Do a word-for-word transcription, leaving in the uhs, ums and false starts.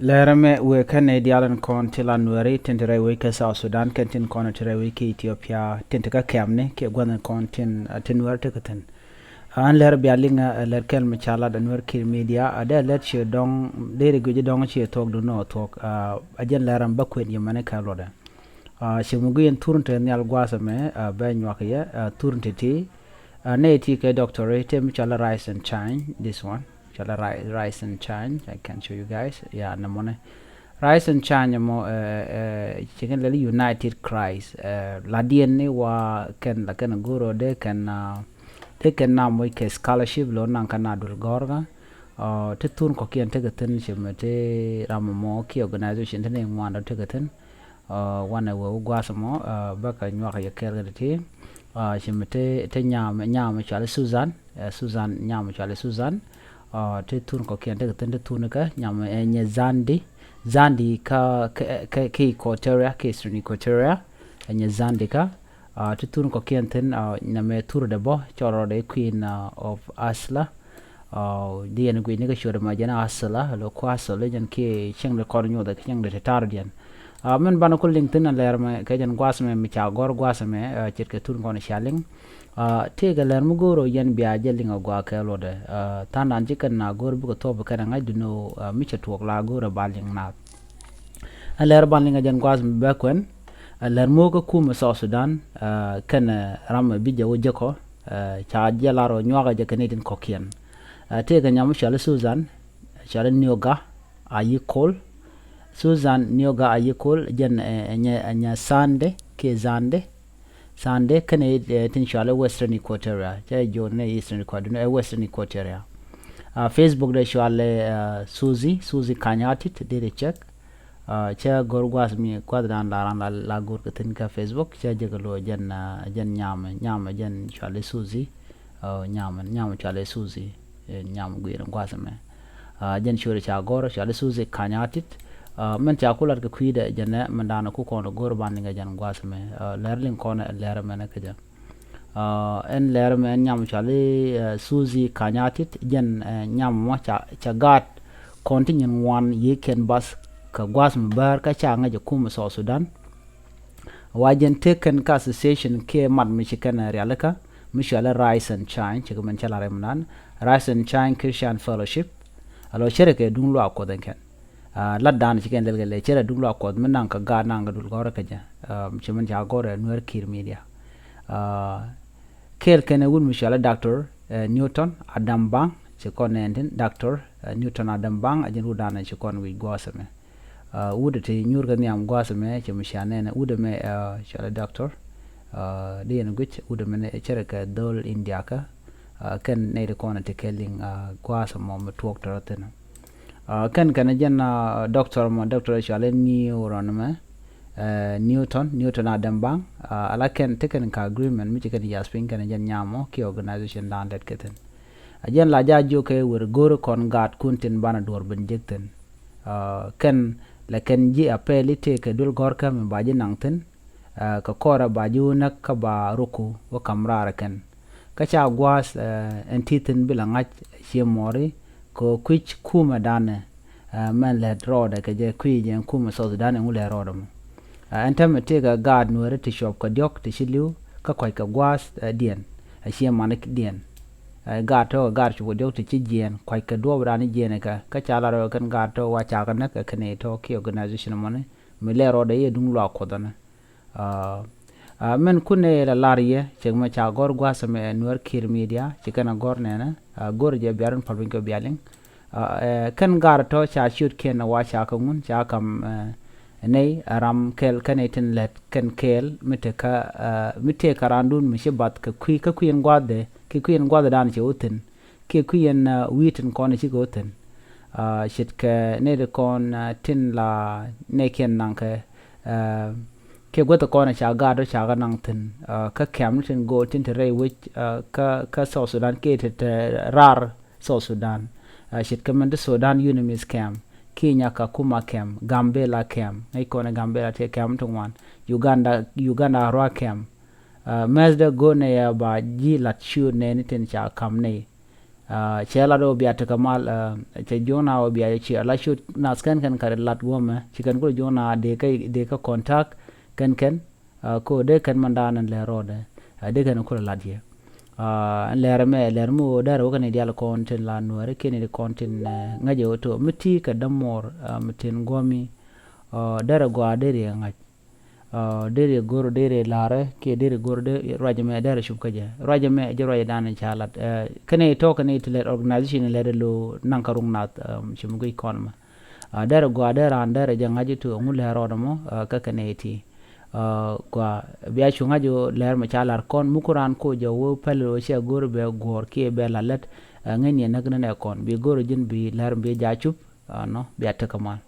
Lɛr ɛmɛ wëë kä nɛy diaal tin kɔn ti la Nuääri tin te rɛy wec kä South Sudan kɛn tin kɔn ti rɛy wec kä Ethiopia tin te kä kɛmni kiɛ gua̱th tin kɔn tin, ah, tin Nuääri tekɛ thi̱n. Ah, ɛn lɛr bia liŋ, ah, lɛr kɛl mi ca lat ɛ Nuäär Kiir Media, ah, dee lɛr ciɛ dɔ̱ŋ, dee ri guic dɔ̱ŋ ciɛ thuɔ̱k duundɛ ɔ thuɔ̱k, ah, a jɛn lɛr ɛn bä kuën yɛ mɛni kɛ luɔtdɛ. Ah, ciɛ mi guic ɛn thur in te nhial gua̱a̱th ɛmɛ, ah, bɛ nyuak yɛ, ah, thur in te ti. Ah, nɛy ti kɛ doctor, te mi cɔal i̱ Rise and Shine, this one. Cɔal i̱ Ri-, Rise and Shine. I can show you guys. Ya, nɛ mɔnɛ. Rise and Shine mɔ, eh, eh, ci kɛn lɛl United Christ. Eh, la diɛn ni wa kɛn la kɛn go̱r ɔ dee kɛn, ah, dee kɛn nam moc kɛ scholarship lo naŋ kɛn a dul gɔ̱rkä. Ah, ti thun kɔ̱kiɛn tekɛ thi̱n ci mi ti ram mɔ ki organization ti ni ŋuan dɔ tekɛ thi̱n. Ah, wanɛ wee wä gua̱a̱th mɔ, ah, bä kɛ nyuak yɛ kɛɛl kɛ ti ti. Ah, ci mi ti, ti nyam, nyam cɔal i̱ Susan, eh, Susan, nyam cɔal i̱ Susan. Ah, ti thun kɔ̱kiɛn tekɛ thi̱n ti thun kä nyam, eh, nyɛ Zandi. Zandi kä, kä, kä, kä Equatoria, kä Eastern Equatoria. Eh, nyɛ Zandi kä. Ah, ti thun kɔ̱kiɛn thi̱n, ah, nɛmɛ thur dɛ bä, cɔl rɔ dɛ Queen, ah, of Asla. Ah, di yɛn guic ni kä ciöt ɛmɛ jɛn a Asla, lo ku Asla jɛn kiɛ cieŋdɛ kɔn nyuɔth kä cieŋdɛ ti tar diɛn. Ah, min banɛ ku liŋ thi̱n a lɛr mɛ kɛ jɛn gua̱a̱th mɛ mi ca gɔ̱r gua̱a̱th mɛ, ah, ce̱tkɛ thun kɔn cia liŋ. Ah, tëëkɛ lɛr mi go̱o̱r ɔ yɛn bia jɛ liŋ a gua̱a̱ kɛ luɔtdɛ. Ah, tha̱a̱ŋdan ci kɛn a go̱o̱r bikɛ thuɔ̱p kɛn a ŋa̱c duno, ah, mi cɛ tuɔɔk la go̱o̱r ɛ ba liŋ naath. A lɛr ban liŋ a jɛn gua̱a̱th mɛ bɛ kuɛn. A lɛr mo̱o̱k kä kumɛ South Sudan, ah, kɛn, ah, ram mɛ bi jɛ wä jekɔ, ah, ca jɛ lar ɔ nyuakä jɛ kɛ ni tin kɔ̱kiɛn. Ah, tëëkɛ nyam mi cɔal i̱ Susan, cɔal i̱ Nioga Ayikol. Susan Nioga Ayikol, jɛn, eh, eh, nyɛ, eh, nyɛ Sande, kiɛ Zande. Sande, kɛn, eh, tin cɔal i̱ Western Equatoria. Cɛ jɔn ni Eastern Equatoria, eh, Western Equatoria. Ah, Facebook dɛ cɔal i̱, eh, Suzy, Suzy Kanyatit, dee dee check. Ah, cɛ go̱r gua̱a̱th mi gua̱a̱th dan la ran la, la go̱r kɛ thi̱n kä Facebook, cɛ jɛ kɛ lo jɛn, ah, jɛn nyamɛ, nyamɛ jɛn cɔal i̱ Suzy. Ah, nyamɛ, nyamɛ cɔal i̱ Suzy. Eh, nyamɛ gui̱i̱r gua̱a̱th mɛ. Ah, jɛn ciötdɛ ca gɔ̱r, cɔal i̱ Suzy Kanyatit. Ah, min ca ku lat kɛ kui̱dɛ jɛn ɛ, min da̱a̱n ku kɔn go̱r ban liŋ kɛ jɛn gua̱a̱th mɛ. Ah, lɛr liŋ kɔn ɛ lɛr mɛn ɛ kɛ jɛ. Ah, ɛn lɛr mɛ ɛn nyam cɔal i̱, eh, Suzy Kanyatit, jɛn, eh, nyam mɔ ca, ca gaat kɔn ti nyin ŋuan yiëë kɛn bath kɛ gua̱a̱th mɛ bäär kä ca ŋäc ɛ kumɛ South Sudan. Wa jɛn tëë kɛn kä association kiɛ mat mi ci kɛn rialikä mi cɔal i̱ Rise and Shine, ci kɛ mɛn cä lar i̱ mi nan Rise and Shine Christian Fellowship. A lɔ cärɛ kɛ duŋ luaak Kuɔth ɛn kɛn. Ah, lat dan ci kɛn lɛl kɛ lɛ cärɛ duŋ luaak Kuɔth mi naŋ kɛ gaat naŋ kɛ dul gɔ̱rä kɛ jɛ. Ah, ci mɛn ca gɔ̱rɛ Nuer Kiir Media. Ah, kɛɛl kɛn ɛ wut mi cɔal i̱ Doctor, eh, Newton Adam Bang, ci kɔn nɛn tin Doctor, eh, Newton Adam Bang, a jɛn wut dan ci kɔn wi̱c gua̱a̱th ɛmɛ. Ah, wut ti nyuur kɛ nhiam gua̱a̱th ɛmɛ ci mi cia nɛn ɛ wut ɛmɛ, ah, cɔal i̱ Doctor. Ah, di yɛn guic wut ɛmɛ ni cärɛ kɛ dhol India kä. Ah, kɛn nɛy ti kɔn ti kɛ liŋ, ah, gua̱a̱th ɛmɔ mi tuɔɔk tɔrɔ thi̱n. Ah, kɛn kɛn jɛn, ah, Doctor mɔ, Doctor cɔal i̱ Newton mɛ, eh, Newton, Newton Adam Bang. Ah, ala kɛn ti kɛn kɛ agreement mi ci kɛn yath piny kɛn jɛn nyam mɔ kiɛ organization dan lɛt kɛ thi̱n. A jɛn la ja jiök kɛ wer go̱o̱ri kɔn gaatkun tin banɛ duɔ̱ɔ̱r ben jek thi̱n. Ah, kɛn lɛ kɛn ji̱ apɛli tëëkɛ duel gɔ̱rkä mi ba ji̱ naŋ thi̱n. Ah, kɛ kɔrɛ ba ji̱ wä näk kä ba ruku wä ka̱m raar kɛn. Kä ca gua̱a̱th, eh, ɛn ti thi̱n bi la ŋa̱c cie mɔri kɛ kui̱c kumɛ danɛ, eh, mɛn lɛt rɔɔdɛ kɛ jɛ kui̱ jɛ ɛn kumɛ South Sudan ɛn wulɛ rɔɔdɛ mɔ. Ah, ɛn täämɛ tëëkɛ gaat Nuɛri ti cuɔp kɛ diɔ̱k ti ci li̱w kä kɔc kɛ gua̱a̱th, eh, diɛn, eh, cie mani diɛn. Eh, gaat tɔ̱ kɛ gaat cuɔp kɛ diɔ̱k ti ci jiɛɛn kɔc kɛ duɔ̱ɔ̱p dan jiɛɛn kɛ, kä ca lar kɛn gaat tɔ̱ wa ca kɛ näk kɛ kɛn tɔ̱ kiɛ organization mɔni mi lɛ rɔɔdɛ yɛ duŋ luaak Kuɔth ɛnɛ. Ah, ah, min kun ɛ la lar yɛ cɛ mɛ ca gɔr gua̱a̱th mɛ Nuer Kiir Media ci kɛn a gɔr nɛnɛ, ah, gɔr jɛ biarin pal piny kɛ bialiŋ. Ah, eh, kɛn gar tɔ ca ciöt kiɛn wa ca kä ŋun ca kam, eh, nɛy a ram kɛl kɛn ɛ tin lɛt kɛn kɛɛl mi te kä, ah, mi te kä randun mi ci bath kɛ kui̱ kä kui̱ ɛn gua̱a̱th dɛ kɛ kui̱ ɛn gua̱a̱th dan cɛ wä thi̱n. Kiɛ kui̱ ɛn, ah, wi̱i̱ tin kɔn cikɛ wä thi̱n. Ah, ce̱tkɛ nɛy ti kɔn, ah, tin la nɛy kiɛn naŋkɛ, ah, kiɛ guäth ti kɔn ca gaat ɔ ca kɛ naŋ thi̱n. Ah, kä kɛm ni tin go̱o̱r tin te rɛy wec, ah, kä, kä South Sudan kiɛ te, te raar South Sudan. Ah, ce̱tkɛ min ti Sudan UNMISS kɛm, Kenya Kakuma kɛm, Gambela kɛm, ŋäc kɔn ɛ Gambela tëë kɛm ti ŋuan, Uganda, Uganda Arua kɛm. Ah, mɛthdɛ go̱o̱r nɛy a ba ji̱ lat ciöt nɛɛni tin ca ka̱m nɛy. Cɛ lat ɣöö bia tekɛ mal, cɛ jiɔn a ɣöö bia ci a la ciöt nath kɛn kɛn kɛ lat guɔmɛ, ci kɛn kulɛ jiɔn a dee kä, dee kä contact kɛn kɛn. Ko dee kɛn man daan ɛn lɛr rɔɔdɛ, dee kɛn kulɛ lat yɛ. Ɛn lɛr mɛ, lɛr mi ɣöö dɛr wä kɛn i̱ dial kɔn tin la nuɛɛri kiɛn i̱ kɔn tin ŋäcɛ ɣöö to mi ti kɛ dämuɔr mi tin guɔmi. Dɛr ɛ gɔaa deri ɛ ŋa̱c. Deri ɛ go̱r deri ɛ la̱rɛ kiɛ deri ɛ go̱r deri ruacɛ mɛ dɛr ɛ cup kä jɛ. Ruacɛ mɛ jɛ ruacɛ dan in ca lat. Kɛnɛ tɔ̱ kɛnɛ ti lɛt organization lɛt ɛ lo naŋ kä ruŋ nath ci mi guic kɔn mɛ. Dɛr ɛ gɔaa dɛr an dɛr ɛ jɛ ŋa̱c itu ɛŋu lɛr rɔɔdɛ mɔ kä kɛnɛ ti. Gɔaa bia cu ŋa̱c ɣöö lɛr mɛ ca lar kɔn mi ku ran ko jɛ wä pɛl ɣöö cɛ go̱r bɛ guɔ̱ɔ̱r kiɛ bɛ la lɛt. Ŋäc niɛ näk ni nɛ kɔn bi go̱r ji̱n bi lɛr bi ja cup. Nɔ bia tekɛ mal.